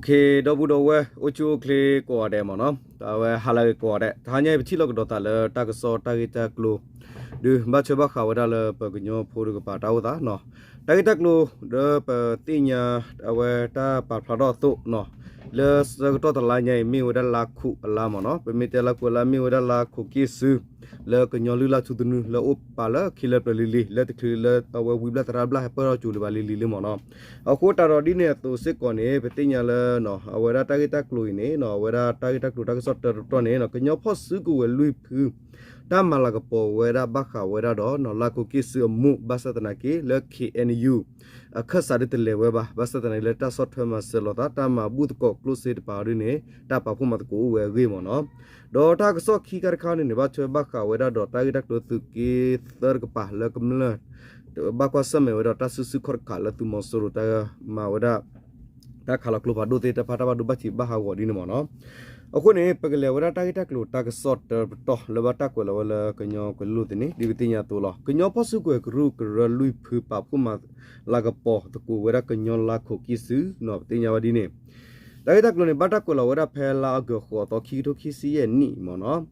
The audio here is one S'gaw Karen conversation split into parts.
ဒီပုၢ်ဒီဝဲၢ် အိၣ်ဆူၣ်အိၣ်ချ့ကိးဂၤဒဲးမ့ၢ်နီၤ, အဝဲဟါလၢအဂ့ၤကိးဂၤဒဲး, တဟါညါအံၤ ပထံၣ်လိာ်ကဒီးသးလၢတၢ်ကစီၣ်တၢ်ဂ့ၢ်တၢ်ကျိၤ, ဒုးဘၣ်ထွဲဘၣ်ဃးဝဲဒၣ်လၢပကညီဖိတကပၤတၢ်အိၣ်သးနီၤ, တၢ်ဂ့ၢ်တၢ်ကျိၤ ဒီးပသ့ၣ်ညါ အဝဲတၢ်ပာ်ဖျါထီၣ်အသိးနီၤ, လၢဆၢကတီၢ်တလါညါအံၤ မ့ၢ်ဝဲဒၣ်လါခူးအလါမ့ၢ်နီၤ, ပမ့ၢ်တဲလါခူးအလါ မ့ၢ်ဝဲဒၣ်လါခိးက့ၣ်စု လၢကညီလုၢ်လၢ်ထူသနူ လၢအိၣ်ပာ်လၢခံလၢပျၢၤလံၤလံၤ လၢတချုးလၢအဝဲဝံဘျၣ်သရၣ်ဘျၣ်ဟဲပၢၢ်ထီၣ်ကၠိလၢၤဘၣ်လံၤလံၤလံမ့ၢ်နီၤ, အဃိသတးဒီးဒ်န့ၣ်အသိးစ့ၢ်ကီးန့ၣ် ပသ့ၣ်ညါလၢ အဝဲဒၣ်တၢ်ဂ့ၢ်တၢ်ကျိၤအံၤန့ၣ် အဝဲဒၣ်တၢ်ဂ့ၢ်တၢ်ကျိၤတၢ်ကစီၣ်တၢတပတီၢ်န့ၣ် ကညီဖီၣ်စုကဝဲၤလွံၢ်ဖု တၢ်မၤလၤကပီၤဝဲဒၣ်ဘၣ်ဃးဝဲဒၣ်ဒီး လါခိးက့ၣ်စုအမူး ဘၣ်ဆၣ်သနာ်က့ လၢ KNU အခၢၣ်စးဒ်တလဲၤဝဲဘၣ်, ဘၣ်ဆၣ်သနာ်က့ လၢတၢ်ဆီၣ်ထွဲမၤစၢၤလိာ်သး တၢ်မၤဘူၣ်သကိးကျိၣ်စ့တပၤဒ်န့ၣ် တၢ်ပာ်ဖှိၣ်မၤသကိးအိၣ်ဝဲအဂ့ၢ်မ့ၢ်နီၤ, ဒီးတၢ်ကစီၣ်ခံခါတခါန့ၣ်န့ၣ် ဘၣ်ထွဲဘၣ်ဃးဝဲဒၣ်ဒီးတၢ်ဂ့ၢ်တၢ်ကျိၤသုးက့သၢတကပၤလၢကမျၢၢ် ဘၣ်ကွၢ်ဆၢၣ်မဲာ်ဝဲဒီးတၢ်စုဆူၣ်ခီၣ်တကးလၢသုးမီၤစိရိၤတၢ်မၤဝဲဒၣ် တၢ်ခးလီၤကျိဖးဒိၣ်သ့ၣ်တဖၣ် တၢ်ဘၣ်ဒိဘၣ်ထံးဘၣ်ဟးဂီၤဒ်န့ၣ်မ့ၢ်နီၤ, အဃိန့ၣ် ပကလဲၤဝဲဒၣ်တၢ်ဂ့ၢ်တၢ်ကျိၤတၢ်ကစီၣ်တၢတပတီၢ်လၢဘၣ်တၢ်ကွဲးလီၤဝဲလၢကညီကွဲၤလ့လိၤသန့ ဒ်ပသ့ၣ်ညါအသိးလီၤ. ကညီဖီၣ်စုကဝဲၤကရူၢ်ကရၢလွံၢ်ဖုပာ်ဖှိၣ်မၤလၤကပီၤသကိးဝဲဒၣ်ကညီလါခိးက့ၣ်စုနီၤ, ပသ့ၣ်ညါဝဲဒ်န့ၣ် တၢ်ဂ့ၢ်တၢ်ကျိၤန့ၣ် ဘၣ်တၢ်ကွဲးလီၤဝဲဒၣ်ဖဲလါအီကူး ဃိးသီ ခံကထိခံဆံယဲၢ်နံၣ်မ့ၢ်နီၤ,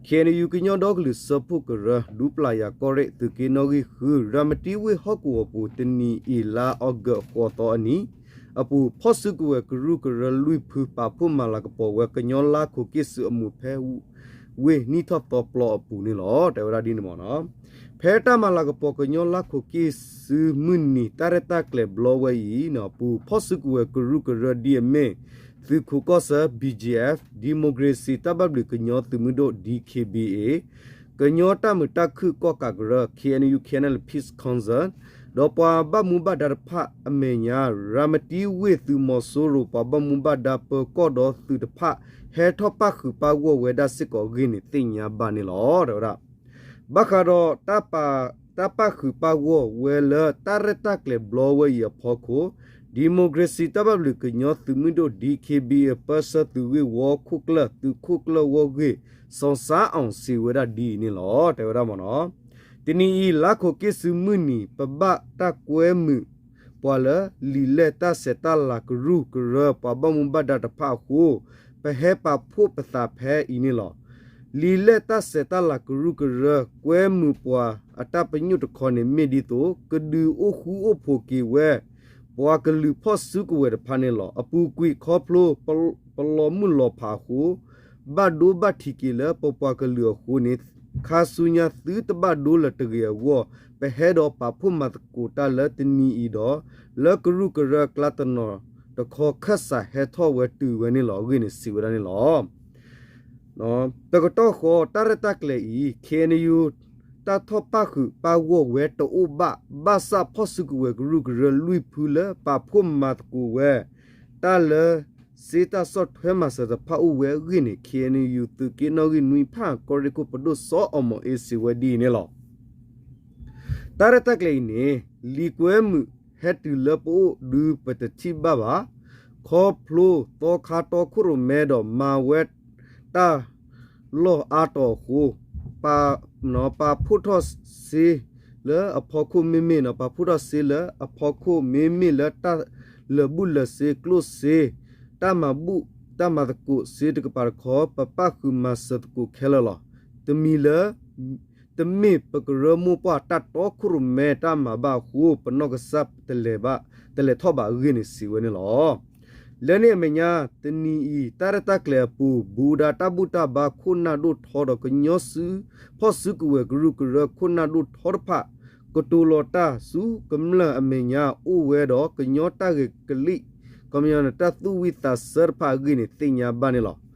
KNU ကညီဒီကလုာ်စၢဖှိၣ်ကရၢ ဒူပျၢ်ယၤကီၢ်ရ့ၣ် သုးက့နီၣ်ဂံၢ်ဃု ရၤမတံဝ့ၢ်ဟီၣ်ကဝီၤပူၤ တနံၤအံၤ လါအီကူး ဃိးသီအနံၤ အပူၤဖီၣ်စုကဝဲၤကရူၢ်ကရၢလွံၢ်ဖု ပာ်ဖှိၣ်မၤလၤကပီၤဝဲကညီလါခိးက့ၣ်စုအမူးဖဲ ဝ့ၢ်နံၣ်ထီၣ်သီပျီအပူၤန့ၣ်လီၤ. တဲဝဲဒၣ်ဒ်န့ၣ်မ့ၢ်နီၤ, ဖဲတၢ်မၤလၤကပီၤကညီလါခိးက့ၣ်စုမုၢ်နံၤ တၢ်ရဲၣ်တၢ်ကျဲၤဘျီဝဲအံၤ ပူၤဖီၣ်စုကဝဲၤကရူၢ်ကရၢဒ်အမ့ၢ် သုးခိးကီၢ်ဆၢ BGF, ဒံၣ်မိၣ်ကရ့စံၣ်တၢ်ဘၣ်ဘျုးကညီသုးမုၢ်ဒိၣ် DKBA, ကညီတၢ်မုာ်တၢ်ခုၣ်ကီၣ်ကးကရၢ KNU KNLA Peace Council ဒီးပှၤဘၣ်မူဘၣ်ဒါတဖၣ်အမဲာ်ညါ ရၤမတံဝ့ၢ်သုးမီၤစိရိၤ ပှၤဘၣ်မူဘၣ်ဒါပၢၤကီၢ်ဒီးသုးတဖၣ် ဟဲထီၣ်ပၣ်ဃုာ်ပၣ်ဂီၢ်ဝဲဒၣ်စ့ၢ်ကီးအဂ့ၢ်န့ၣ် သ့ၣ်ညါဘၣ်န့ၣ်လီၤ. တဲဝဲဒၣ် ဘၣ်ဃးဒီး တၢ်ပာ်ဃုာ်ပၣ်ဂီၢ်ဝဲလၢတၢ်ရဲၣ်တၢ်ကျဲၤဘျီဝဲအံၤအဖီခိၣ် ဒံၣ်မိၣ်ကရ့စံၣ်တၢ်ဘၣ်ဘျုးကညီသုးမုၢ်ဒိၣ် DKBA ပၢဆှၢသုးဂ့ၢ်ဝီခိၣ်ကျၢၢ် သုးခိၣ်ကျၢၢ်ဝီၢ်ဂ့ၢ် စီၤစါအီၤစံးဝဲဒၣ်ဒ်အံၤန့ၣ်လီၤ. တဲဝဲဒၣ်မ့ၢ်နီၤ, တနံၤအံၤ လါခိးက့ၣ်စုမုၢ်နံၤ ပဘၣ်တၢ်ကွဲမုာ်ပှၤလၢ လံာ်လဲၢ်တၢ်ဆဲးတၢ်လၤကရူၢ်ကရၢ ပှၤဘၣ်မူဘၣ်ဒါတဖၣ်အဃိ ပဟဲပာ်ဖှိၣ်ပသးဖဲအံၤန့ၣ်လီၤ. လံာ်လဲၢ်တၢ်ဆဲးတၢ်လၤကရူၢ်ကရၢ ကွဲမုာ်ပှၤအတၢ်ပညိၣ်တခီန့ၣ် မ့ၢ်ဒ်သိး ကဒုးအိၣ်ဃူအိၣ်ဖိးက့ၤဝဲ ပှၤကလုာ်ဖီၣ်စုကဝဲၤတဖၣ်န့ၣ်လီၤ. အပူၤကွံာ်ခီဖျိ ပလီၤမုၢ်လီၤဖးအဃိ ဘၣ်ဒိဘၣ်ထံးက့ၤလၢပပှၤကလုာ်အဃိန့ၣ် ခါဆူညါသုတဘၣ်ဒိလၢၤတဂ့ၤအဂီၢ် ပဟဲဒီးပာ်ဖှိၣ်မၤသကိးတၢ်လၢတနံၤအံၤဒီး လၢကရူၢ်ကရၢကျါတနီၤတခီခၢၣ်စးဟဲထီၣ်ဝဲတုၤဝဲန့ၣ်လီၤအဂ့ၢ်န့ၣ် စံးဝဲဒၣ်န့ၣ်လီၤ. တကတီၢ်ဃီ တၢ်ရဲၣ်တၢ်ကျဲၤအံၤ KNU တၢ်ထီၣ်ပၣ်ဃုာ်ပၣ်ဂီၢ်ဝဲတအိၣ်ဘၣ်, ဘၣ်ဆၣ်ဖီၣ်စုကဝဲၤကရူၢ်ကရၢလွံၢ်ဖုလၢပာ်ဖှိၣ်မၤသကိးဝဲ တၢ်လၢ စ့တၢ်ဆီၣ်ထွဲမၤစၢၤတဖၣ်အိၣ်ဝဲအဂ့ၢ်န့ၣ် KNU သုးက့နီၣ်ဂံၢ်နွံဖၣ်ကီၢ်ရ့ၣ်ခိၣ်ပဒိၣ်စီၤအီၤမီၤအ့စံးဝဲဒ်အံၤန့ၣ်လီၤ. တၢ်ရဲၣ်တၢ်ကျဲၤအံၤန့ၣ် လံာ်ကွဲမုာ်ဟဲတုၤလၢပအိၣ်ဒုးပတထံၣ်ဘၣ်ဘၣ်. ခီဖျိသီခါတီခိၣ်ရိၣ်မဲဒီးမၤဝဲတၢ်လီၢ်အါတီၤအဃိ ပာ်ဖှိၣ်ထီၣ်စ့လၢအဖီခိၣ်မ့မ့ၢ်နီၤ, ပာ်ဖှိၣ်ထီၣ်စ့လၢအဖီခိၣ်မ့မ့ၢ်လၢတၢ်လၢာ်ဘူၣ်လၢာ်စ့ကျိၣ်စ့ တၢ်မၤဘူၣ်တၢ်မၤသကိးစ့တကပၤတခီ ပပၣ်ဃုာ်မၤစၢၤသကိးခဲလၢာ်လီၤ. တမံၤလၢ တမ့ၢ်ပကရၢမိၢ်ပှၢ်တၢ်တီခိၣ်ရိၣ်မဲတၢ်မၤဘၣ်အဃိ ပနီၢ်ကစၢ်တလဲၤဘၣ်, တလဲၤထီၣ်ဘၣ်အဂ့ၢ်န့ၣ် စံးဝဲန့ၣ်လီၤ. လၢန့ၣ်အမဲာ်ညါ တနံၤအံၤ တၢ်ရဲၣ်တၢ်ကျဲၤအပူၤ ဘူးဒါတၢ်ဘူၣ်တၢ်ဘါခိၣ်နၢ်ဒိၣ်ထီဒီး ကညီစု ဖီၣ်စုကဝဲၤကရူၢ်ကရၢခိၣ်နၢ်ဒိၣ်ထီတဖၣ် ကတိၤလီၤတၢ်ဆူကမျၢၢ်အမဲာ်ညါ အိၣ်ဝဲဒီးကညီတၢ်ဂဲၤကလံၣ် ကမျၢၢ်န့ၣ် တၢ်သူၣ်ဝံၣ်သးဆၢတဖၣ်အဂ့ၢ်န့ၣ် သ့ၣ်ညါဘၣ်န့ၣ်လီၤ.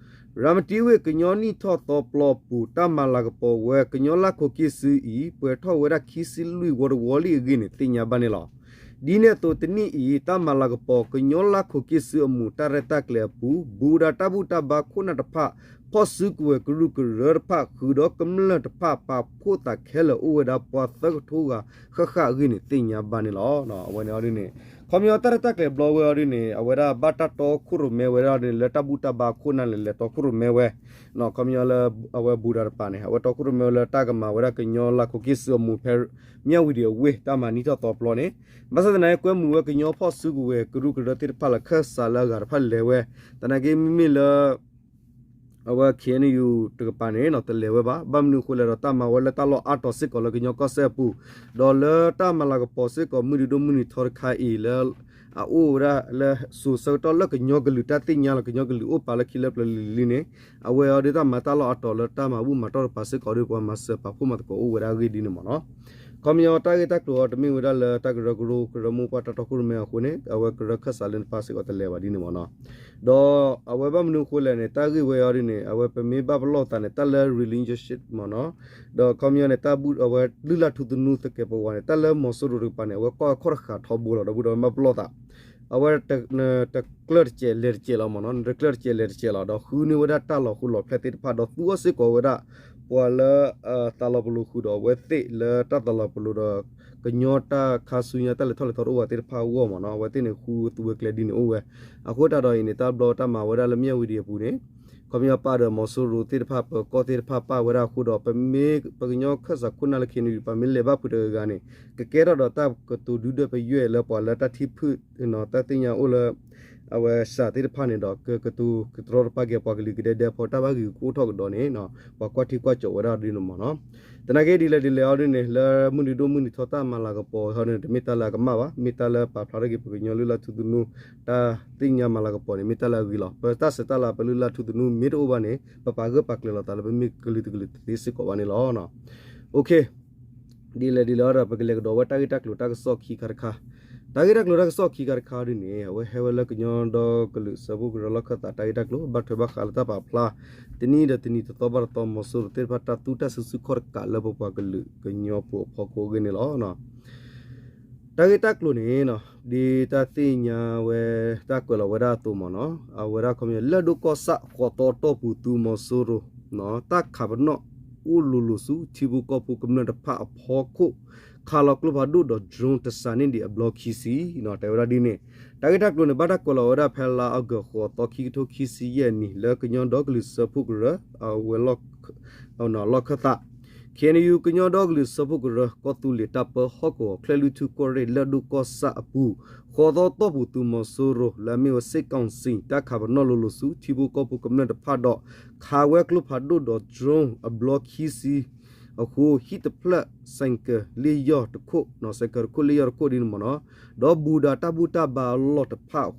ရၤမတံဝ့ၢ်ကညီနံၣ်ထီၣ်သီပျီအပူၤ တၢ်မၤလၤကပီၤဝဲ ကညီလါခိးက့ၣ်စုအံၤ ပှဲၤထီၣ်ဝဲဒၣ်ခံဆံလွံၢ်ဝီတဝီလံအဂ့ၢ်န့ၣ် သ့ၣ်ညါဘၣ်န့ၣ်လီၤ. ဒ်န့ၣ်အသိး တနံၣ်အံၤ တၢ်မၤလၤကပီၤ ကညီလါခိးက့ၣ်စုအမူး တၢ်ရဲၣ်တၢ်ကျဲၤအပူၤ ဘူးဒါတၢ်ဘူၣ်တၢ်ဘါခိၣ်နၢ်တဖၣ် ဖီၣ်စုကဝဲၤကရူၢ်ကရၢတဖၣ် ဃုာ်ဒီးကမျၢၢ်တဖၣ် ပာ်ဖှိၣ်သးခဲလၢာ်အိၣ်ဝဲဒၣ်ပှၤသၢကထိဂၤဃၣ်ဃၣ်အဂ့ၢ်န့ၣ် သ့ၣ်ညါဘၣ်န့ၣ်လီၤ. အဝဲန့ၣ်အီၤဒ်န့ၣ် ခီပညီတၢ်ရဲၣ်တၢ်ကျဲၤဘျီဝဲအီၤဒ်န့ၣ် အဝဲဒၣ်ဘၣ်တၢ်တီခိၣ်ရိၣ်မဲဝဲဒၣ်န့ၣ် လၢတၢ်ဘူၣ်တၢ်ဘါခိၣ်နၢ်လဲၤလဲၤတီခိၣ်ရိၣ်မဲဝဲ ခီပညီလၢ အဝဲဘူးဒးတပၤန့ၣ် အဝဲတီခိၣ်ရိၣ်မဲဝဲလၢတၢ်ကမၤဝဲဒၣ်ကညီလၤခိၣ်က့ၢ်စၢအမူးဖဲ မၠၣ်ဝံၤဒံးအဝ့ၢ် တၢ်မၤနံၣ်ထီၣ်သီပျီန့ၣ် ဘၣ်ဆၣ်သနာ်က့ ကွဲမုာ်ဝဲကညီဖီၣ်စုကဝဲၤကရူၢ်ကရၢသ့ၣ်တဖၣ်လၢခၢၣ်စးလၢအဂၤတဖၣ်လဲၤဝဲ သနာ်က့မ့မ့ၢ်လၢ အဝဲ ခ့ၣ်အဲၣ်ယူၣ် တကပၤန့ၣ် တလဲၤဝဲဘၣ်. ဘၣ်မနုၤအဃိလဲၣ်ဒီး တၢ်မၤဝဲလၢတၢ်လီၢ်အါတီၤစ့ၢ်ကီးလၢကညီကီၢ်စဲၣ်အပူၤ, ဒီးလၢတၢ်မၤလၤကပီၤစ့ၢ်ကီး မုၢ်နံၤဒိၣ်မုၢ်နံၤထီတခါအံၤလၢ အအိၣ်ဝဲဒၣ်လၢစိၤဆၢကတီၢ်လၢကညီကလုာ်တၢ်သ့ၣ်ညါလီၤ ကညီကလုာ်အိၣ်ပာ်လၢခံလၢပျၢၤလံၤလံၤန့ၣ် အဝဲအီၤဒ်တၢ်မၤတၢ်လီၢ်အါတီၤလၢတၢ်မၤဘူၣ်မၤတီၢ်တပၤစ့ၢ်ကီးဒီး ပှၤမၤစၢၤပာ်ဖှိၣ်မၤသကိးအိၣ်ဝဲဒၣ်အဂ့ၢ်ဒ်န့ၣ်မ့ၢ်နီၤ. ခီပညီတၢ်ဂ့ၢ်တၢ်ကျိၤအီၤတမ့ၢ်ဝဲဒၣ်လၢတၢ်ကရၢကရိကရၢမိၢ်ပှၢ်တၢ်တီခိၣ်ရိၣ်မဲအဃိန့ၣ် အဝဲကရၢခၢၣ်စးလၢတပၤစ့ၢ်ကီးတလဲၤဘၣ်ဒ်န့ၣ်မ့ၢ်နီၤ. ဒီးအဝဲဘၣ်မနုၤအဃိလဲၣ်န့ၣ် တၢ်ဂ့ၢ်ဝဲအီၤဒ်န့ၣ် အဝဲပမ့ၢ်ဘၣ်ပလီၢ်သးန့ၣ် တၢ်လၢ relationship မ့ၢ်နီၤ, ဒီးခီပညီန့ၣ် တၢ်ဘူၣ်အဝဲလုၢ်လၢ်ထူသနူသကဲးပဝးန့ၣ် တၢ်လၢမီၤစိရိၤတကပၤန့ၣ် အဝဲကွၢ်ဝဲခီၣ်တဃာ်ထီဘိလီၤ ဒီပုၢ်ဒီဝဲၢ်ဘၣ်ပလီၢ်သး အဝဲ တကျၢၢ်တစဲးလဲၤတစဲးလီၤမ့ၢ်နီၤ, နတကျၢၢ်တစဲးလဲၤတစဲးလီၤ ဒီးဃုန့ၢ်ဝဲဒၣ်တၢ်လီၤဃိလီၤဖျဲၣ်သ့ၣ်တဖၣ် ဒီးသူအီၤစ့ၢ်ကီးဝဲဒၣ် ပှၤလၢ သးလီၤပလိာ်ဃုာ်ဒီးအဝဲသ့ၣ်လၢတၢ်သးလီၤပလိာ်ဒီး ကညီတၢ်ခါဆူညါတၢ်လဲၤထီၣ်လဲၤထီတအိၣ်ဘၣ်သ့ၣ်တဖၣ်အဂီၢ်မ့ၢ်နီၤ, အဝဲသ့ၣ်န့ၣ်ဃုသူဝဲကျဲဒ်န့ၣ်အိၣ်ဝဲ. အဃိသတးဒီးအံၤန့ၣ် တၢ်ဘျီတၢ်မၤဝဲဒၣ်လၢမၠၣ်ဝံၤဒံးအပူၤန့ၣ် ခီပညီပာ်ဒီးမီၤစိရိၤသ့ၣ်တဖၣ် ပၢၤကီၢ်သ့ၣ်တဖၣ်ပာ်ဝဲဒၣ်အဃိဒီး ပမ့ၢ်ပကညီခၢၣ်စးခိၣ်နၢ်လၢ ခ့ၣ်အဲၣ်ယူၣ် ပမ့ၢ်လဲၤဘၣ်ဖုးတဂၤဂၤန့ၣ် ကကဲထီၣ်ဒီးတၢ်ကတိၤဒုၣ်ဒွဲၣ်ပယွဲၢ်လၢပှၤလၢတၢ်ထံၣ်ဖုၣ် တၢ်သ့ၣ်ညါအိၣ်လၢ အဝဲစးသ့ၣ်တဖၣ်န့ၣ်ဒီး ကကတိၤကတြီတပာ်က့ၤပှၤကလုာ်ကဒဲဒဲအဖီတၢ်ဘၣ်ဂ့ၢ်ကအိၣ်ထီၣ်ကဒီးန့ၣ် ပှၤကွၢ်ထံကွၢ်ကၠီးဝဲဒၣ်ဒ်န့ၣ်မ့ၢ်နီၤ. သနာ်က့ဒ်လဲၣ်ဒ်လဲၣ်အီၤဒ်န့ၣ် လၢမုၢ်နံၤဒိၣ်မုၢ်နံၤထီတၢ်မၤလၤကပီၤအီၤန့ၣ် တမ့ၢ်တၢ်လၢအကမၣ်ဘၣ်, မ့ၢ်တၢ်လၢပာ်ဖျါထီၣ်က့ၤပကညီလုၢ်လၢ်ထူသနူ တၢ်သ့ၣ်ညါမၤလၤကပီၤန့ၣ် မ့ၢ်တၢ်လၢအဂ့ၤလီၤ. ပတၢ်ဆဲးတၢ်လၤပလုၢ်လၢ်ထူသနူမ့ၢ်တအိၣ်ဘၣ်န့ၣ် ပပာ်ဂၢၢ်ပာ်ကျၢၤလိာ်သးလၢပမ့ၢ်ကလုာ်တကလုာ်တသ့စ့ၢ်ကီးဘၣ်န့ၣ်လီၤ. ဒ်လဲၣ်ဒ်လဲၣ်အီၤဒီး ပကလဲၤကဒီးဝဲတၢ်ဂ့ၢ်တၢ်ကျိၤတၢ်ကစီၣ်ခံခါတခါ, တၢ်ဂ့ၢ်တၢ်ကျိၤတၢ်ကစီၣ်ခံခါတခါဒ်န့ၣ် အဝဲဟဲဝဲလၢကညီဒီကလုာ်စၢဖှိၣ်ကရၢလီၢ်ခၢၣ်သးတၢ်ဂ့ၢ်တၢ်ကျိၤ ဘၣ်ထွဲဘၣ်ဃးလၢတၢ်ပာ်ဖျါ တနံၣ်ဒီးတနံၣ်တသီဘၣ်တသီ မီၤစိရိၤသ့ၣ်တဖၣ်တၢ်သူတၢ်စုဆူၣ်ခီၣ်တကးလၢပပှၤကလုာ်ကညီဖိအဖီခိၣ်အဂ့ၢ်န့ၣ်လီၤ. တၢ်ဂ့ၢ်တၢ်ကျိၤန့ၣ် ဒ်တၢ်သ့ၣ်ညါဝဲ တၢ်ကွဲးလီၤဝဲဒၣ်အသိးမ့ၢ်နီၤ, အဝဲဒၣ်ခီပညီ လၢၢ်ဒိၣ်ကီၢ်ဆၣ်ဃိးသီတီၢ်ပူၤသုးမီၤစိရိၤ တၢ်ခးပနီၣ်အိၣ်လိၤလိၤဆူ ထံဖိကီၢ်ဖိကမျၢၢ်တဖၣ်အဖီခိၣ် ခးလီၤကျိဖးဒိၣ်ဒီး drone တစးန့ၢ်ဒံးအဘျီခံဆံ တဲဝဲဒၣ်ဒ်န့ၣ်. တၢ်ဂ့ၢ်တၢ်ကျိၤန့ၣ် ဘၣ်တၢ်ကွဲးလီၤဝဲဒၣ်ဖဲလါအီကူးဃိးသီ ခံကထိခံဆံယဲၢ်နံၣ် လၢကညီဒီကလုာ်စၢဖှိၣ်ကရၢ အဝဲ လီၢ်ခၢၣ်သး ခ့ၣ်အဲၣ်ယူၣ် ကညီဒီကလုာ်စၢဖှိၣ်ကရၢ ကီၢ်သူလ့ၤတၢ်ပၢဟီၣ်ကဝီၤ ချဲၣ်လွံၢ်ထူၣ်ကီၢ်ရ့ၣ် လၢၢ်ဒိၣ်ကီၢ်ဆၣ်အပူၤ ဃိးသီတီၢ်ပူၤသုးမီၤစိရိၤ လၢအမ့ၢ်ဝဲ စစ်ကောင်စီ တၢ်ခးပနီၣ်လိၤလိၤဆူ ထံဖိကီၢ်ဖိကမျၢၢ်တဖၣ်ဒီး ခးဝဲကျိဖးဒိၣ်ဒီး drone အဘျီခံဆံအဃိ ဟံၣ်တဖျၢၣ် ဆိုင်ကယ် လ့ၣ်ယီၢ်တခိၣ် ဆိုင်ကယ် တခိၣ် လ့ၣ်ယီၢ်တခိၣ်ဒ်န့ၣ်မ့ၢ်နီၤ, ဒီးဘူးဒးတၢ်ဘူၣ်တၢ်ဘါအလီၢ်တဖၣ်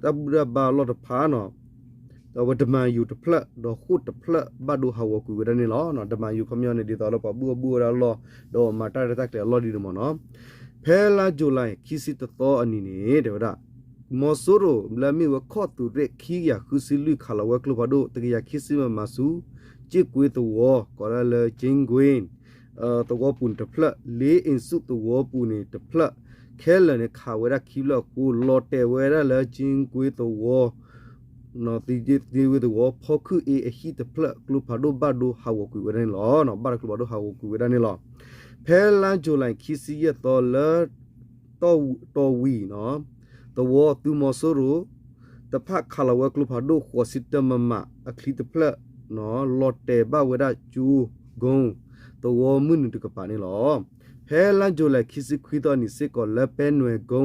တၢ်ဘူၣ်တၢ်ဘါအလီၢ်တဖၣ်နီၤ အဝဲတမၤယူၤတဖျၢၣ် ဒီးဃိၣ်တဖျၢၣ်ဘၣ်ဒိဟးဂီၤကွံာ်ဝဲဒၣ်န့ၣ်လီၤ. တမၤယူၤခီပညီန့ၣ် ဒ်သိးလၢပှၤဘူၣ်အီၣ်ဘူၣ်အီၣ်ဒၣ်အလီၢ် ဒီးမၤတၢ်ရဲၣ်တၢ်ကျဲၤအလီၢ်ဒ်န့ၣ်မ့ၢ်နီၤ. ဖဲလါယူၤလံ ခံဆံတသီအနံၤန့ၣ် တဲဝဲဒၣ် မီၤစိရိၤလၢအမ့ၢ်ဝဲခီၣ်သုးရ့ၣ် ခံကယၤဃုဆံလွံၢ် ခးလီၤဝဲကျိဖးဒိၣ် တကယၤခံဆံ မမ ဆူ ကၠ့ၣ်ကွ့သဝီ ကိးဒၣ်လၢ ကၠ့ၣ်ကွ့ သဝီပူၤန့ၣ်တဖျၢၣ်, လ့အ့ၣ်စူၣ်သဝီပူၤန့ၣ်တဖျၢၣ်, ခဲလၢာ်န့ၣ်ခးဝဲဒၣ်ခံဖျၢၣ်အဃိ လီၤတဲာ်ဝဲဒၣ်လၢကၠ့ကွ့သဝီ သဝီပူၤန့ၣ်တဖျၢၣ်, ဖီခုၣ်အ့အဟံၣ်တဖျၢၣ် ကျိဖးဒိၣ်ဘၣ်ဒိဟးဂီၤကွံာ်ဝဲဒၣ်န့ၣ်လီၤ. ဘၣ်ဒိကျိဖးဒိၣ်ဟးဂီၤကွံာ်ဝဲဒၣ်န့ၣ်လီၤ. ဖဲလါယူၤလံ ခံဆံယဲၢ်သီလၢ တီၢ်ဝံၤ သဝီသုးမီၤစိရိၤတဖၣ်ခးလီၤဝဲကျိဖးဒိၣ် ဃိးဆံတၢ မမ အချံတဖျၢၣ် လီၤတဲာ်ဘၣ်ဝဲဒၣ်ကၠိကိ သဝီမုၢ်နုာ်တကပၤန့ၣ်လီၤ. ဖဲလါယူၤလံ ခံဆံခွံသီအနံၤစ့ၢ်ကီး လၢပဲနွဲၣ်ကိ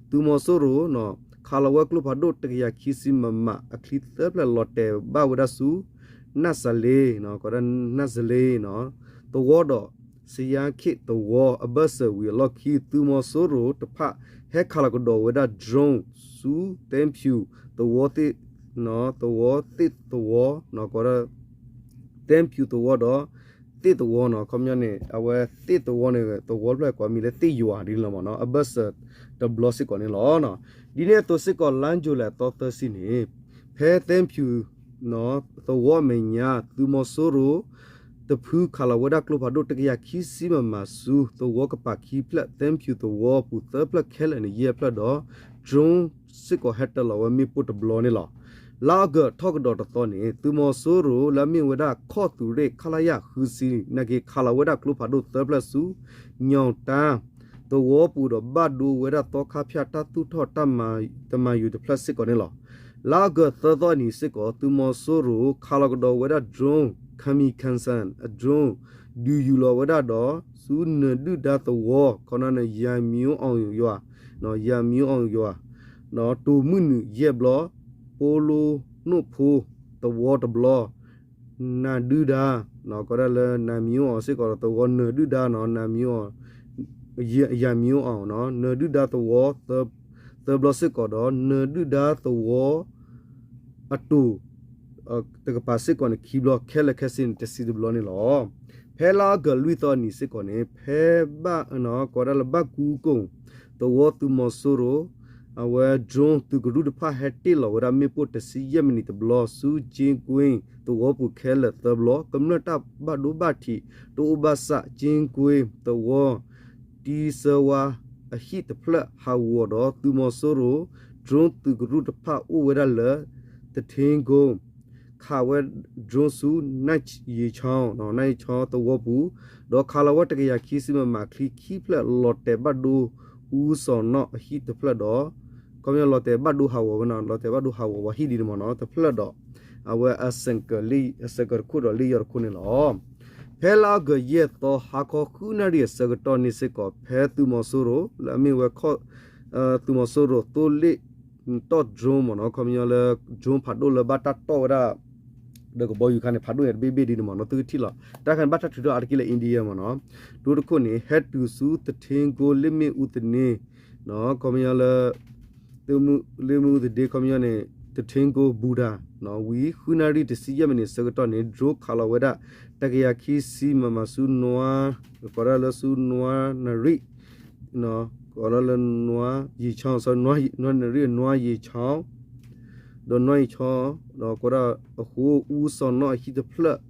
သုးမီၤစိရိၤ ခးလီၤဝဲကျိဖးဒိၣ် တကယၤခံဆံ မမ အချံသၢဖျၢၣ် လီၤတဲာ်ဘၣ်ဝဲဒၣ်ဆူ နၢ်စလ့ ကိးဒၣ် နၢ်စလ့ သဝီဒီး စယါခ့ၣ်သဝီ အဘၢၣ်စၢၤဝံၤအလီၢ်ခံ သုးမီၤစိရိၤတဖၣ် ဟဲခးလီၤကဒီးဝဲဒၣ် drone ဆူ သဲဖၠူၣ်သဝီ သဝီသ့ၣ်သဝီ ကိးဒၣ် သဲဖၠူၣ်သဝီဒီး သ့ၣ်သဝီနီၤ, ခီပညီန့ၣ် အဝဲသ့ၣ်သဝီန့ၣ် သဝီတဖျၢၣ်ကိးမံၤလၢသ့ၣ်ယွၤဒ်န့ၣ်လီၤမ့ၢ်နီၤ, အဘၢၣ်စၢၤတဘျီစ့ၢ်ကီးန့ၣ်လီၤ. ဒ်န့ၣ်အသိးစ့ၢ်ကီး လါယူၤလံ သီသၢဆံန့ၣ် ဖဲသဲဖၠူၣ် သဝီအမဲာ်ညါ သုးမီၤစိရိၤ တဖုခးလီၤဝဲဒၣ်ကျိဖးဒိၣ် တကယၤခံဆံ မမ ဆူ သဝီကပၤခံဖျၢၣ် သဲဖၠူၣ်သဝီပူၤသၢဖျၢၣ် ခဲလၢာ်န့ၣ်ယဲၢ်ဖျၢၣ်ဒီး drone စ့ၢ်ကီးဟဲတၢၤလီၤဝဲမ့ၣ်ပိၢ်တဘျီန့ၣ်လီၤ. လါအီကူးထီၣ်ကဒီးတသီန့ၣ် သုးမီၤစိရိၤလၢအမ့ၢ်ဝဲဒၣ်ခီၣ်သုးရ့ၣ် ခလရ ဃုဆံ နာ်က့ၤခးလီၤဝဲဒၣ်ကျိဖးဒိၣ်သၢဖျၢၣ်ဆူ ညောင်တန်း သဝီပူၤဒီးဘၣ်ဒိဝဲဒၣ်သီခါဖၠၣ်တၢ်သူၣ်ထီၣ်တၢ်မၤယုၤတဖျၢၣ်စ့ၢ်ကီးန့ၣ်လီၤ. လါအီကူးသၢသီအနံၤစ့ၢ်ကီး သုးမီၤစိရိၤခးလီၤကဒီးဝဲဒၣ် drone kamikaze အ drone ဒုးယူၤလီၤဝဲဒၣ်ဒီး ဆူနၢၤဒုၣ်ဒါသဝီ ခီပညီန့ၣ် ယၤမံၤအိၣ်အီၤယွၤ ယၤမံၤအိၣ်အီၤယွၤ တိၤမုၢ်နုာ်ယဲၢ်ဘျီ ပိလိနိၣ်ဖိသဝီတဘျီ နၢၤဒုၣ်ဒါ ကီးဒၣ်လၢနၢၤမံၤအိၣ်အီၤစ့ၢ်ကီးဒီးသဝီနၢၤဒုၣ်ဒါနီၤ နၢၤမံၤအိၣ် ယၤမံၤအိၣ်အီၤ နၢၤဒုၣ်ဒါသဝီ သၢဘျီစ့ၢ်ကီးဒီး နၢၤဒုၣ်ဒါသဝီ အတိၤ တကပၤစ့ၢ်ကီးန့ၣ် ခံဘျီ ခဲလၢာ်ခဲဆ့န့ၣ် တဆံတဘျီန့ၣ်လီၤ. ဖဲလါအီကူးလွံၢ်သီအနံၤစ့ၢ်ကီးန့ၣ် ဖဲဘၣ် ကီးဒၣ်လၢဘၣ်ကူကိၣ် သဝီသုးမီၤစိရိၤ အဝဲ drone သုးကရူၢ်တဖၣ် ဟဲတ့ၢ်လီၤဝဲဒၣ်မ့ၣ်ပိၢ်တဆံယဲၢ်မံးနံးတဘျီ ဆူကၠ့ကွ့သဝီပူၤခဲလၢာ်သၢဘျီ ကမျၢၢ်တၢ်ဘၣ်ဒိဘၣ်ထံးတအိၣ်ဘၣ်ဆၣ် ကၠ့ကွ့သဝီ တံဆၢဝါအဟံၣ်တဖျၢၣ်ဟးဂီၤဒီး သုးမီၤစိရိၤ drone သုးကရူၢ်တဖၣ်အိၣ်ဝဲဒၣ်လၢ တထ့ကိ ခးဝဲ drone ဆူ နၢ်ယံၤဆီ နၢ်ယံၤဆီသဝီပူၤ ဒီးခးလီၤဝဲတကယၤခံဆံ မမ ချံခံဖျၢၣ် လီၤတဲာ်ဘၣ်ဒိ အူစီၢ်နီၣ်အဟံၣ်တဖျၢၣ်ဒီး ခီပညီလီၤတဲာ်ဘၣ်ဒိဟးဂီၤဝဲနီၤ လီၤတဲာ်ဘၣ်ဒိဟးဂီၤဝဲဟံၣ်ဒ်န့ၣ်မ့ၢ်နီၤ တဖျၢၣ်ဒီး အဝဲအစဲးကၢးတခိၣ်ဒီးလ့ယီၢ်တခိၣ်န့ၣ်လီၤ. ဖဲလါအီကူးယဲၢ်သီ ဟါခီဃုနၣ်ရံၣ်အဆၢကတီၢ်န့ၣ်စ့ၢ်ကီး ဖဲသုးမီၤစိရိၤ လၢအမ့ၢ်ဝဲ သုးမီၤစိရိၤသိလ့ၣ်တီၣ် drone မ့ၢ်နီၤ ခီပညီလၢ drone ဖးဒိၣ်လၢဘၣ်တၢ်တီၣ်ဝဲဒၣ် ဒီးကဘီယူၤခါန့ၣ် ဖးဒိၣ်န့ၣ်တဘ့ၣ်ဘ့ၣ်ဒ်န့ၣ်မ့ၢ်နီၤ သုကထံၣ်လီၤ တၢ်ခါန့ၣ် ဘၣ်တၢ်ထုးထီၣ်အါတက့ၢ်လၢ India မ့ၢ်နီၤ ဒိတခိၣ်န့ၣ် ဟဲတုၤဆူ တထ့ကိ လ့ၣ်မ့ၣ်အူသန့ ခီပညီလၢ လ့ၣ်မ့ၣ်အူသဒ့ ခီပညီန့ၣ် တထ့ကိ ဘူဒၤ ဝံၤဃုနၣ်ရံၣ်တဆံယဲၢ်မံးနံးဆၢကတီၢ်န့ၣ် drone ခးလီၤဝဲဒၣ် တကယၤခံဆံ မမ ဆူနွါ ကီးဒၣ်လၢဆူနွါနရံၣ် ကီးဒၣ်လၢနွါယံၤဆီ နွါနရံၣ် နွါယံၤဆီ ဒီးနွါယံၤဆီ ဒီးကီးဒၣ်အဃိ အူစီၢ်နီၣ်အဟံၣ်တဖျၢၣ်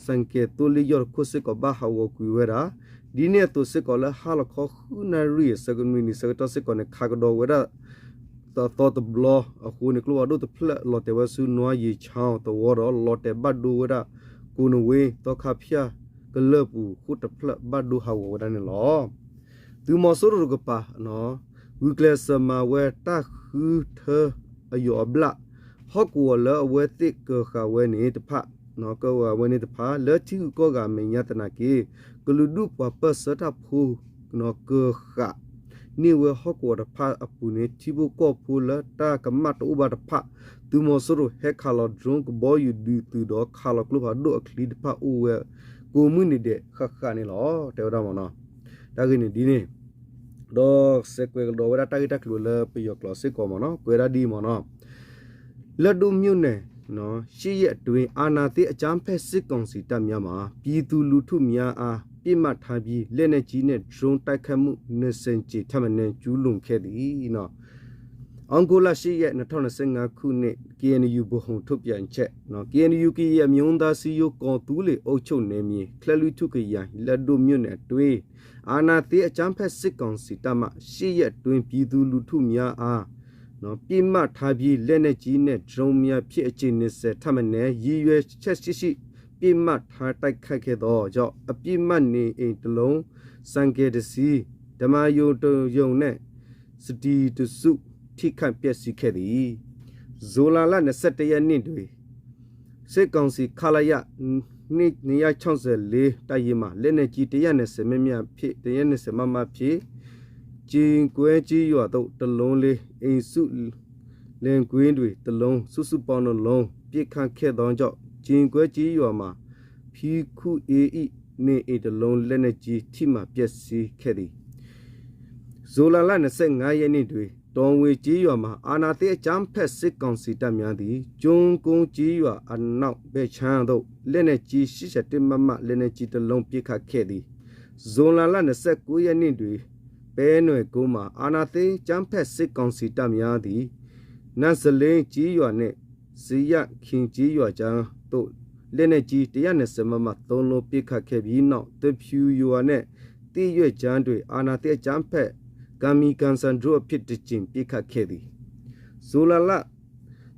စဲးကဲးသိလ့ယီၢ်တခိၣ်စ့ၢ်ကီးဘၣ်ဟးဂီၤကွံာ်ဝဲဒၣ် ဒ်န့ၣ်အသိးစ့ၢ်ကီးလၢဟါလီၤခီဃုနၣ်ရံၣ်အဆၢကမံးနံးဆၢကတီၢ်စ့ၢ်ကီးန့ၣ် ခးကဒီးဝဲဒၣ် သီသီတဘျီအဃိန့ၣ် ကျိဖးဒိၣ်တဖျၢၣ်လီၤတဲာ်ဝဲဆူနွါယံၤဆီသဝီဒီး လီၤတဲာ်ဘၣ်ဒိဝဲဒၣ် ကိးနဝ့ သီခါဖၠၣ်ကလၢာ်ပူၤဃိၣ်တဖျၢၣ်ဘၣ်ဒိဟးဂီၤဝဲဒၣ်န့ၣ်လီၤ. သုးမီၤစိရိၤတကပၤ ဂုာ်ကျဲးစၢးမၤဝဲတၢ်ဃုထၢအယီၢ်အဘျၣ် ဟီၣ်ကဝီၤလၢအဝဲသ့ၣ်ကၢၤဃာ်ဝဲန့ၣ်တဖၣ် ကၢၤဃာ်ဝဲန့ၣ်တဖၣ် လၢထံဂုၤကီၢ်ဂၤအမဲာ်ညါသနာ်က့ ကလုာ်ဒူၣ်ပှၤပၢၢ်ဆၢတၢ်ဖိ ကၢၤဃာ်န့ၢ်ဝဲဟီၣ်ကဝီၤတဖၣ်အပူၤန့ၣ် ထံဖိကီၢ်ဖိလၢတၢ်ကမၣ်တအိၣ်ဘၣ်တဖၣ် သုးမီၤစိရိၤဟဲခးလီၤ drone ကဘီယူၤဒုးသုးဒီးခးလီၤကျိဖးဒိၣ်အချံတဖၣ်အိၣ်ဝဲ ကိးမုၢ်နံၤဒဲးဃၣ်ဃၣ်န့ၣ်လီၤ တဲဝဲဒၣ်မ့ၢ်နီၤ. တၢ်ဂ့ၢ်န့ၣ်ဒ်န့ၣ် ဒီးစဲးကွဲးကဒီးဝဲဒၣ်တၢ်ဂ့ၢ်တၢ်ကျိၤလၢပယီၤကျိာ်စ့ၢ်ကီးမ့ၢ်နီၤ ကွဲးဒၣ်ဒ်အံၤမ့ၢ်နီၤ လက်ဒိမြို့နယ် ရှစ်ရက်အတွင်း အာဏာသိမ်းအကြမ်းဖက်စစ်ကောင်စီတပ်များမှ ပြည်သူလူထုများအား ပစ်မှတ်ထားပြီး လက်နက်ကြီးနဲ့ drone တိုက်ခိုက်မှု နှစ်ဆယ်ကြိမ်ထက်မနည်း ကျူးလွန်ခဲ့သည် အောင်ကိုလ ရှစ်ရက် နှစ်ထောင်နှစ်ဆယ့်ငါးခုနှစ် KNU ဗဟိုထုတ်ပြန်ချက် နော် KNU ကရင်အမျိုးသားစည်းရုံး ကော်သူးလေအုပ်ချုပ်နယ်မြေ ချဲလွီထူခရိုင် လက်ဒိမြို့နယ်အတွင်း အာဏာသိမ်းအကြမ်းဖက်စစ်ကောင်စီတပ်မှ ရှစ်ရက်အတွင်း ပြည်သူလူထုများအား နော် ပစ်မှတ်ထားပြီး လက်နက်ကြီးနဲ့ drone များဖြင့် အကြိမ်နှစ်ဆယ်ထက်မနည်း ရည်ရွယ်ချက်ရှိရှိ ပစ်မှတ်ထားတိုက်ခိုက်ခဲ့သောကြောင့် အပြစ်မှတ်နေအိမ်တစ်လုံး၊ ဆိုင်ကယ်တစ်စီး၊ ဓမ္မာရုံတစ်ရုံနှင့် စတီတစ်စု ထိခိုက်ပျက်စီးခဲ့သည်။ ဇူလိုင်လ နှစ်ဆယ့်တစ်ရက်နေ့တွင် စစ်ကောင်စီ ခလရ နှစ်ရာခြောက်ဆယ့်လေး တပ်ရင်းမှ လက်နက်ကြီး တစ်ရာနှစ်ဆယ် မမ ဖြင့် တစ်ရာနှစ်ဆယ် မမ ဖြင့် ကျင်ကွဲကျေးရွာသို့ တစ်လုံးလင် အိမ်စု လင်ကွင်းတွင် တစ်လုံး စုစုပေါင်း နှစ်လုံး ပစ်ခတ်ခဲ့သောကြောင့် ကျင်ကွဲကျေးရွာမှ ဖီခုအေး ၏ နေအိမ်တစ်လုံး လက်နက်ကြီးထိမှန်ပျက်စီးခဲ့သည်။ ဇူလိုင်လ နှစ်ဆယ့်ငါးရက်နေ့တွင် တောင်ဝေကျေးရွာမှာ အာဏာသိမ်းအကြမ်းဖက်စစ်ကောင်စီတပ်များသည် ကျွန်းကုန်းကျေးရွာအနောက်ဘက်ခြမ်းသို့ လက်နက်ကြီး ရှစ်ဆယ့်တစ် မမ လက်နက်ကြီးတစ်လုံး ပစ်ခတ်ခဲ့သည်။ ဇူလိုင်လ နှစ်ဆယ့်ကိုးရက်နေ့တွင် ပဲနွယ်ကုန်းမှာ အာဏာသိမ်းအကြမ်းဖက်စစ်ကောင်စီတပ်များသည် နမ်စလင်းကျေးရွာနှင့် စယခင်ကျေးရွာကြားသို့ လက်နက်ကြီး တစ်ရာနှစ်ဆယ် မမ သုံးလုံး ပစ်ခတ်ခဲ့ပြီးနောက် သဖူရွာနှင့် သစ်ရွက်ကြားတွင် အာဏာသိမ်းအကြမ်းဖက် ကမ်မံကမ်စၣ် drone အဖြစ် တစ်ကြိမ် ပစ်ခတ်ခဲ့သည်။ ဇူလိုင်လ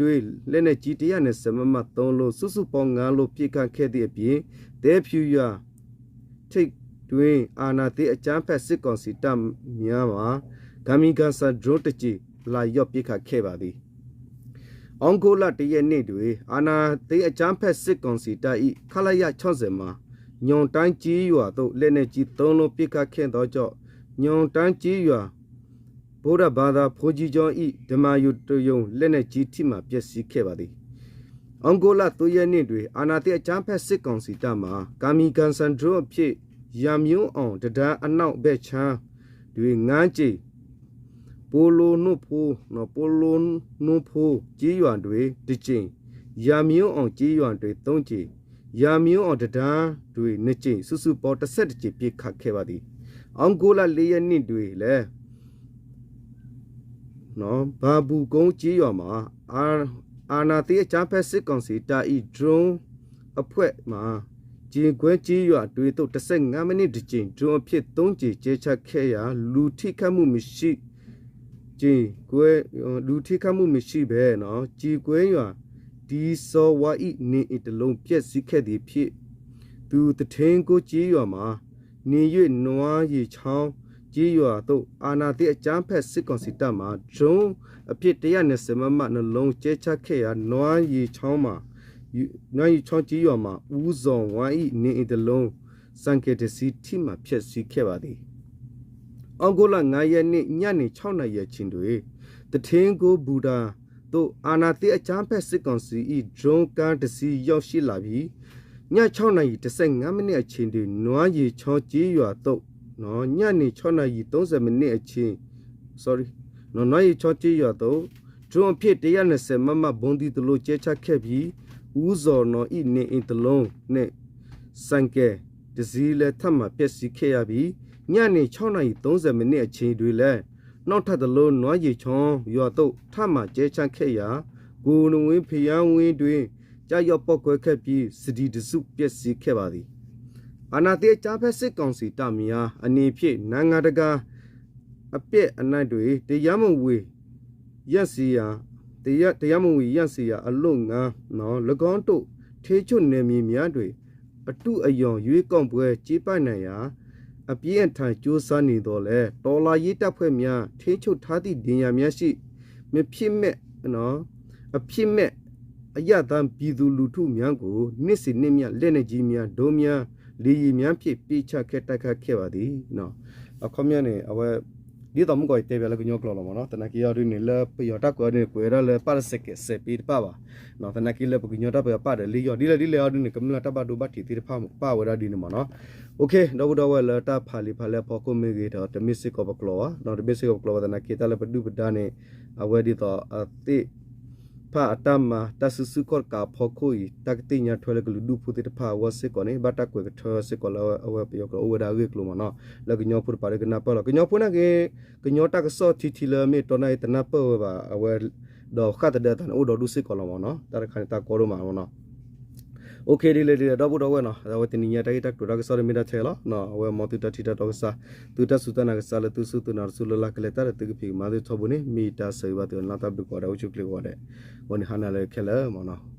ဒွံ လက်နက်ကြီး တစ်ရာနှစ်ဆယ် မမ သုံးလုံး စုစုပေါင်း ငါးလုံး ပစ်ခတ်ခဲ့သည့်အပြင် သဲဖြူရွာ ထိပ်တွင် အာဏာသိမ်း အကြမ်းဖက် စစ်ကောင်စီ တပ်များမှ kamikaze drone တစ်ကြိမ် လာရောက် ပစ်ခတ်ခဲ့ပါသည်. ဩဂုတ်လ တစ်ရက်နေ့တွင် အာဏာသိမ်း အကြမ်းဖက် စစ်ကောင်စီ တပ်၏ ခလရ ခြောက်ဆယ် မှာ ညောင်တန်း ကျေးရွာသို့ လက်နက်ကြီး သုံးလုံး ပစ်ခတ်ခဲ့သောကြောင့် ညောင်တန်း ကျေးရွာ ဗုဒ္ဓဘာသာ ဘုန်းကြီးကျောင်း ၏ ဓမ္မာရုံတစ်ရုံ လက်နက်ကြီး ထိမှန် ပျက်စီးခဲ့ပါသည်. ဩဂုတ်လ သုံးရက်နေ့တွင် အာဏာသိမ်း အကြမ်းဖက် စစ်ကောင်စီ တပ်မှ kamikaze drone အဖြစ် ရန်မျိုးအောင် တံတား အနောက်ဘက်ခြမ်းတွင် ငါးကြိမ်၊ ပိုလိုနှိုးဖိ၊ ပိုလိုနှိုးဖိ ကျေးရွာတွင် တစ်ကြိမ်၊ ရန်မျိုးအောင် ကျေးရွာတွင် သုံးကြိမ်၊ ရန်မျိုးအောင် တံတားတွင် နှစ်ကြိမ် စုစုပေါင်း တစ်ဆယ့်တစ်ကြိမ် ပစ်ခတ်ခဲ့ပါသည်. ဩဂုတ်လ လေးရက်နေ့တွင်လည်း ဘာဘူကုန်း ကျေးရွာမှ အာ- အာဏာသိမ်း အကြမ်းဖက် စစ်ကောင်စီ တပ်၏ drone အဖွဲ့မှ ကျင်ကွဲ ကျေးရွာတွင်သို့ တစ်ဆယ့်ငါးမိနစ် တစ်ကြိမ်၊ drone အဖြစ် သုံးကြိမ် ကြဲချခဲ့ရာ လူထိခိုက်မှုမရှိ၊ ကျင်ကွဲ- လူထိခိုက်မှုမရှိဘဲ ကျင်ကွဲရွာ တီစောဝါ ၏ နေအိမ်တစ်လုံး ပျက်စီးခဲ့သည် ဖြစ်သူ သထ့ကို ကျေးရွာမှ နေ၍ နွားရေချောင်း ကျေးရွာသို့ အာဏာသိမ်း အကြမ်းဖက် စစ်ကောင်စီ တပ်မှ drone အဖြစ် တစ်ရာနှစ်ဆယ် မမ နှစ်လုံး ကြဲချခဲ့ရာ နွားရေချောင်းမှာ- နွားရေချောင်း ကျေးရွာမှ ဦးဇော်ဝင်း ၏ နေအိမ်တစ်လုံး၊ ဆိုင်ကယ်တစ်စီး ထိမှန် ပျက်စီးခဲ့ပါသည်. ဩဂုတ်လ ငါးရက်နေ့ ညနေ ခြောက်နာရီ အချိန်တွင် သထ့ကို ဘူတာ သို့ အာဏာသိမ်း အကြမ်းဖက် စစ်ကောင်စီ ၏ drone ကားတစ်စီး ရောက်ရှိလာပြီး ည ခြောက်နာရီ တစ်ဆယ့်ငါးမိနစ် အချိန်တွင် နွားရေချောင်း ကျေးရွာသို့ ညနေ ခြောက်နာရီ သုံးဆယ်မိနစ် အချိန် sorry နွားရေချောင်း ကျေးရွာသို့ drone အဖြစ် တစ်ရာနှစ်ဆယ် မမ ဗုံးသီးတစ်လုံး ကြဲချခဲ့ပြီး ဦးဇော်နော် ၏ နေအိမ်တစ်လုံးနှင့် ဆိုင်ကယ်တစ်စီးလည်း ထိမှန် ပျက်စီးခဲ့ရပြီး ညနေ ခြောက်နာရီ သုံးဆယ်မိနစ် အချိန်တွင်လည်း နောက်ထပ်တစ်လုံး နွားရေချောင်း ရွာသို့ ထိမှန် ကြဲချခဲ့ရာ ကိုယ်တော်ဝင် ဘုရားဝင်းတွင် ကျရောက် ပေါက်ကွဲခဲ့ပြီး စံးထီးတစ်စု ပျက်စီးခဲ့ပါသည်. အာဏာသိမ်း အကြမ်းဖက် စစ်ကောင်စီ တပ်များ အနေဖြင့် နိုင်ငံတကာ အပစ်အနိုင်တွင် တရားမဝင် ရန်စေရာ- တရား- တရားမဝင် ရန်စေရာ အလို့ငှား ၎င်းတို့ ထိန်းချုပ်နယ်မြေများတွင် အတုအယောင် ရွေးကောက်ပွဲ ကျင်းပနိုင်ရန် အပြင်းအထန် ကြိုးစားနေသော်လည်း တော်လှန်ရေးတပ်ဖွဲ့များ ထိန်းချုပ်ထားသည့် နေရာများရှိ မဖြစ်မဲ့- အဖြစ်မဲ့ အရပ်သားပြည်သူလူထုများကို နေ့စဉ်နဲ့အမျှ လက်နက်ကြီးများ၊ ဒုံးများ၊ လေယာဉ်များဖြင့် ပစ်ချခဲ့ တိုက်ခိုက်ခဲ့ပါသည်. အခီပညီန့ၣ် အဝဲ ဒ်သိးမုၢ်ကီၢ်အံၤတဲပၠးလၢကညီကျိာ်လီၤမ့ၢ်နီၤ, သနာ်က့အီၤဒ်န့ၣ် လၢပယီၤတၢ်ကွဲးအီၤဒ်န့ၣ် ကွဲးဝဲဒၣ်လၢ ပၣ်တစဲးကဲးစဲးပ့တပၣ်ဘၣ်. သနာ်က့လၢပကညီတၢ်ပၠးပၣ်ဒီးလ့ယီၢ် ဒ်လဲၣ်ဒ်လဲၣ်အီၤဒ်န့ၣ် ကမျၢၢ်တၢ်ဘၣ်ဒိဘၣ်ထံးသ့ၣ်တဖၣ်ပၣ်ဝဲဒၣ်ဒ်န့ၣ်မ့ၢ်နီၤ. အိၣ်ခ့ ဒီပုၢ်ဒီဝဲၢ်လၢတၢ်ဖးလံာ်ဖးလဲၢ်အဖီခိၣ်မ့ၢ်ဂ့ၤဒီး တမ့ၢ်စ့ၢ်ကီးပကျိာ်ဘၣ်, တမ့ၢ်စ့ၢ်ကီးပကျိာ်ဘၣ်သနာ်က့ တၢ်လၢပဒုၣ်ပဒါန့ၣ် အဝဲဒ်သိးအသ့ၣ် တဖၣ်အတၢ်မၤတၢ်စုဆူၣ်ခီၣ်တကးအဖီခိၣ်အံၤ တၢ်ကသ့ၣ်ညါထွဲလၢကလုာ်ဒူၣ်ဖိသ့ၣ်တဖၣ်အဂီၢ်စ့ၢ်ကီးန့ၣ် ဘၣ်တၢ်ကွဲးကထၢစ့ၢ်ကီးလၢအဝဲပယီၤကျိာ်အိၣ်ဝဲဒၣ်အဂ့ၢ်အကျိၤမ့ၢ်နီၤ, လၢကညီဖိတဖၣ်ဒီးကနၢ်ပၢၢ်လီၤ. ကညီဖိနာ်က့ ကညီတၢ်ကစီၣ်ထံထံလၢမ့ၢ်တီနၢ်အံၤတနၢ်ပၢၢ်ဝဲဘၣ် အဝဲ ဒီးဃၣ်သဒၢသးန့ၣ်အိၣ်ဒီးဒူၣ်စ့ၢ်ကီးလီၤမ့ၢ်နီၤ, တၢ်တခါန့ၣ်တၢ်ကီဒိၣ်မးမ့ၢ်နီၤ. အိၣ်ခ့ ဒ်လဲၣ်ဒ်လဲၣ် ဒီပုၢ်ဒီဝဲၢ်နီၤ, အဝဲတနံၤညါတၢ်ဂ့ၢ်တၢ်ကျိၤတၢ်ကစီၣ်န့ၣ်မ့ၢ်ဒၣ်ထဲလီၤ. အဝဲမ်သုတၢ်ထံၣ်တၢ်တီကစၢ်, သုတၢ်စူၢ်တၢ်နာ်ကစၢ်လၢသုစူၢ်သုနာ်တစူၢ်လၢ်လၢ်ကလဲၤတၢ်ဒီးသုကဖံးကမၤသုထီဘိန့ၣ် မ့ၢ်ယတၢ်ဆၢဂ့ၤဘၣ်သုလၢနၤတၢ်ဘျုးကိးဂၤဒဲး အိၣ်ဆူၣ်အိၣ်ချ့ကိးဂၤဒဲး, အဝဲန့ၣ်ဟါနၤလၢခဲလၢာ်မ့ၢ်နီၤ.